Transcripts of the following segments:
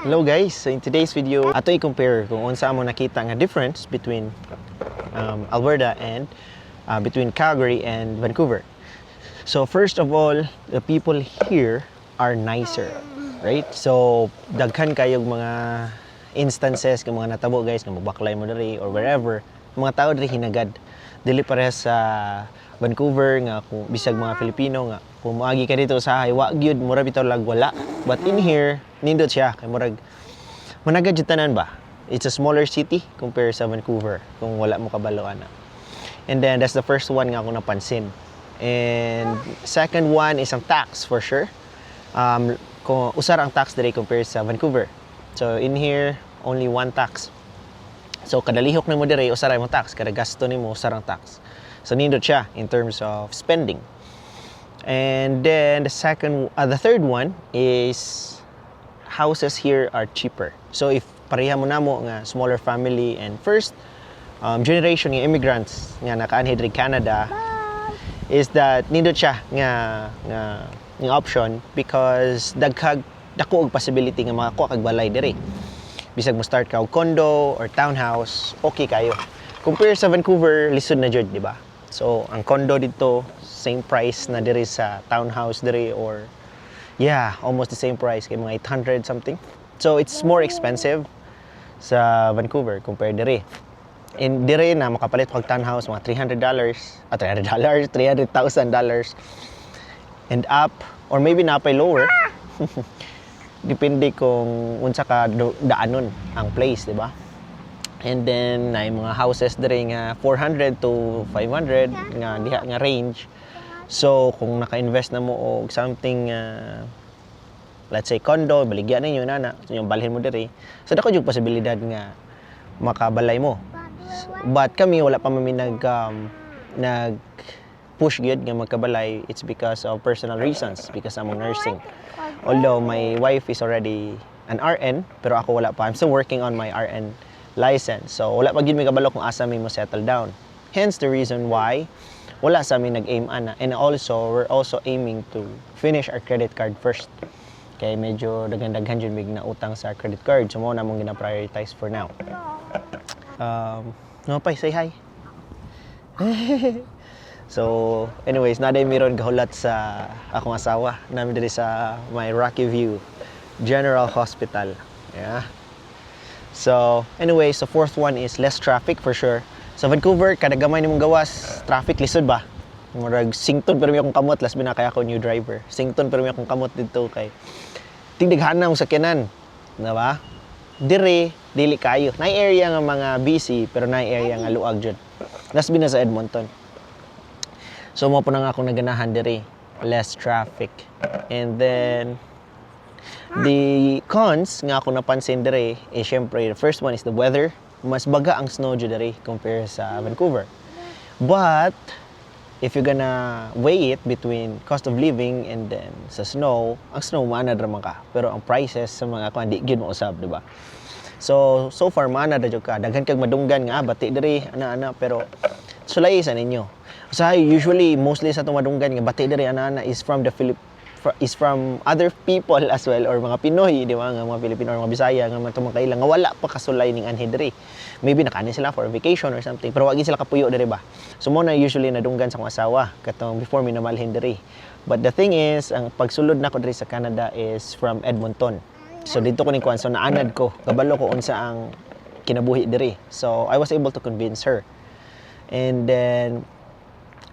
Hello guys! So in today's video, ato i-compare kung unsa amo nakita nga difference between Alberta and between Calgary and Vancouver. So first of all, the people here are nicer, right? So daghan kayog mga instances nga mga natabo, guys, nga mobaklay mo diri or wherever, mga tao diri hinagad. Dili parehas sa Vancouver nga kung bisag mga Filipino nga kung moagi ka dito sa wa gyud, mura bitaw lag wala. But in here, nindot siya kay murag managad jud tanan ba. It's a smaller city compare sa Vancouver kung wala mo kabalo ana. And then that's the first one nga ako napansin. And second one is ang tax for sure. Kung usa ra ang tax diri compare sa Vancouver. So in here, only one tax. So kada lihok nimo diri, usa ra imong tax, kada gasto nimo, usa ra ang tax. So nindot siya in terms of spending. And then the third one is houses here are cheaper. So if pareha mo namo nga smaller family and first generation nga immigrants nga nakaanhi diri Canada, is that nindot siya nga option because daghag dako og possibility nga makakuha kag balay diri. Bisag mo start ka og condo or townhouse, okay kayo. Compare sa Vancouver, lisod na jud, di ba? So, ang condo dito, same price na diri sa townhouse diri or yeah, almost the same price kay mga 800 something. So, it's more expensive sa Vancouver compared diri. In diri na makapalit kag townhouse mga $300, ah, $300, $300,000 and up or maybe napay lower. Depende kung unsa ka daanon ang place, di ba? And then na mga houses diri nga 400 to 500 nga diha nga range. So kung naka-invest na mo og something, let's say condo, baligya ninyo nana, so yung balhin mo diri. So dako jud posibilidad nga makabalay mo. But kami, wala pa man mi nag push gyud nga magkabalay. It's because of personal reasons, because among nursing. Although my wife is already an RN, pero ako wala pa. I'm still working on my RN license. So wala pa gyud mi kabalo kung asa mi mo settle down. Hence the reason why wala sa amin nag-aim ana. And also, we're also aiming to finish our credit card first. Kay medyo daghan-daghan jud mig na utang sa credit card. So mao na among gina-prioritize for now. No pa, say hi. So, anyways, naa diay mi ron gahulat sa akong asawa namin diri sa my Rocky View General Hospital. Yeah. So, anyways, the fourth one is less traffic for sure. Sa Vancouver, kada gamay nimong gawas, traffic, lisod ba? Murag sington pero mi akong kamot, last na kay ako new driver. Sington pero mi akong kamot dito kay tingdaghan na ang sakyanan. Na ba? Dire, dili kayo. Naay area nga mga busy, pero naay area nga luag jud. Last na sa Edmonton. So mao po na nga akong naganahan diri, less traffic. And then the cons nga ako napansin diri is syempre the first one is the weather. Mas baga ang snow jud diri compare sa Vancouver. But if you're gonna weigh it between cost of living and then sa snow, ang snow maanad ra man ka. Pero ang prices sa mga kuan di gyud mausab, di ba? So, so far maanad ra jud ka. Daghan kag madunggan nga ah, bati diri ana ana, pero sulay sa ninyo. Sa usually mostly sa tumadunggan nga bati diri ana ana is from the Philip is from other people as well or mga Pinoy, di ba, nga mga Filipino or mga Bisaya nga mga tumang nga wala pa kasulay ning anhi diri. Maybe nakaani sila for a vacation or something, pero wa gyud sila kapuyo diri ba. So mo na usually nadunggan sa akong asawa katong before mi namalhin diri. But the thing is, ang pagsulod nako diri sa Canada is from Edmonton. So dito ko ning kuan, so naanad ko, kabalo ko unsa ang kinabuhi diri. So I was able to convince her. And then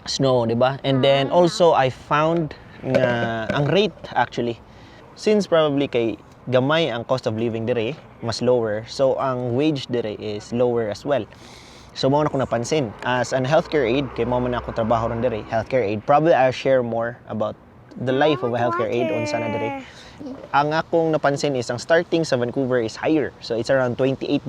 snow, di ba? And then also I found nga ang rate actually, since probably kay gamay ang cost of living diri, mas lower. So ang wage diri is lower as well. So mao na ko napansin as an healthcare aide kay mao man ako trabaho ron diri, healthcare aide. Probably I'll share more about the life of a healthcare aide unsa na diri. Ang akong napansin is ang starting sa Vancouver is higher. So it's around $28.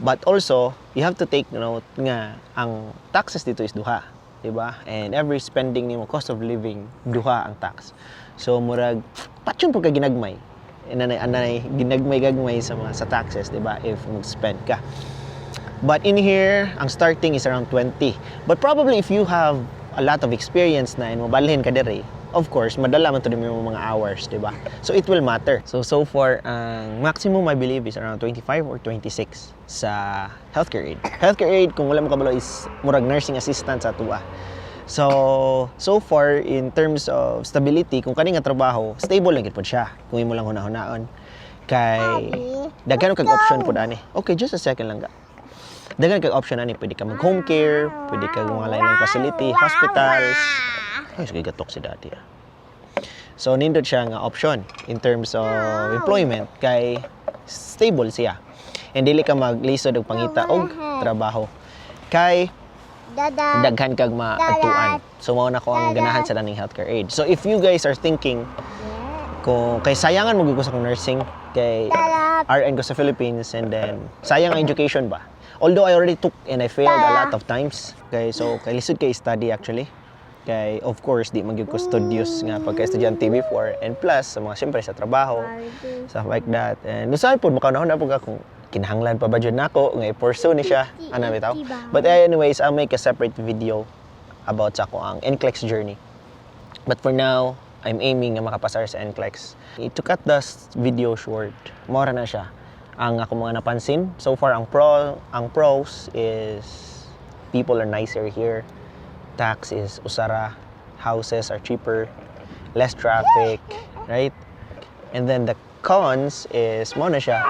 But also, you have to take note nga ang taxes dito is duha, di ba? And every spending nimo, cost of living, duha ang tax. So murag patyon pud ka ginagmay. Anay anay ginagmay-gagmay sa mga sa taxes, di ba? If mag-spend ka. But in here, ang starting is around 20. But probably if you have a lot of experience na and mobalhin ka diri, Of course, madala man to yung mga hours, di ba? So it will matter. So so far, ang maximum, I believe, is around 25 or 26 sa healthcare aide. Healthcare aide, kung wala mo kabalo, is murag nursing assistant sa atua. So, so far, in terms of stability, kung kani nga trabaho, stable lang gyud pod siya kung imo lang hunahunaon. Kay daghan kag option pod ani. Okay, just a second lang ga. Daghan kag option ani, pwede ka mag home care, pwede ka mga lain facility, hospitals. Ay, sige, gatok si Daddy. Ah. So, nindot siya nga option in terms of employment kay stable siya. And dili ka maglisod og pangita og trabaho. Kay Dada. Daghan kag maadtuan. So mao na ko ang ganahan sa kaning healthcare aide. So if you guys are thinking kung kay sayangan mo gyud ko sa akong nursing kay RN ko sa Philippines and then sayang ang education ba. Although I already took and I failed a lot of times. Kay so kay lisod kay study actually. Kay of course di man gyud ko studious nga pagka estudyante before and plus sa mga siyempre sa trabaho, stuff like that. And usahay pod makanahon na pud ka kung kinahanglan pa ba jud nako nga i-pursue ni siya ana bitaw. But anyways, I'll make a separate video about sa akoang NCLEX journey. But for now, I'm aiming nga makapasar sa NCLEX. To cut the video short, mao ra na siya. Ang ako mga napansin, so far ang pros is people are nicer here. Tax is usara, houses are cheaper, less traffic, right? And then the cons is mao na siya,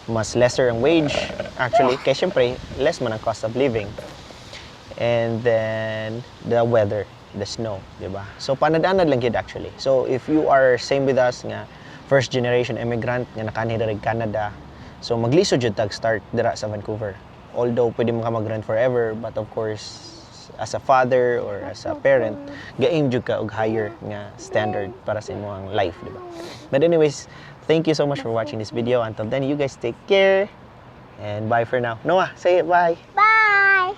mas lesser ang wage actually kay syempre less man ang cost of living. And then the weather, the snow, di ba? So panad-anad lang gyud actually. So if you are same with us nga first generation immigrant nga nakaanhi diri Canada, so maglisod jud tag start dira sa Vancouver. Although pwede mo ka mag-rent forever, but of course as a father or as a parent, ga-aim jud ka og higher nga standard para sa imong life, di ba? But anyways, thank you so much for watching this video. Until then, you guys take care and bye for now. Noah, say it, bye. Bye.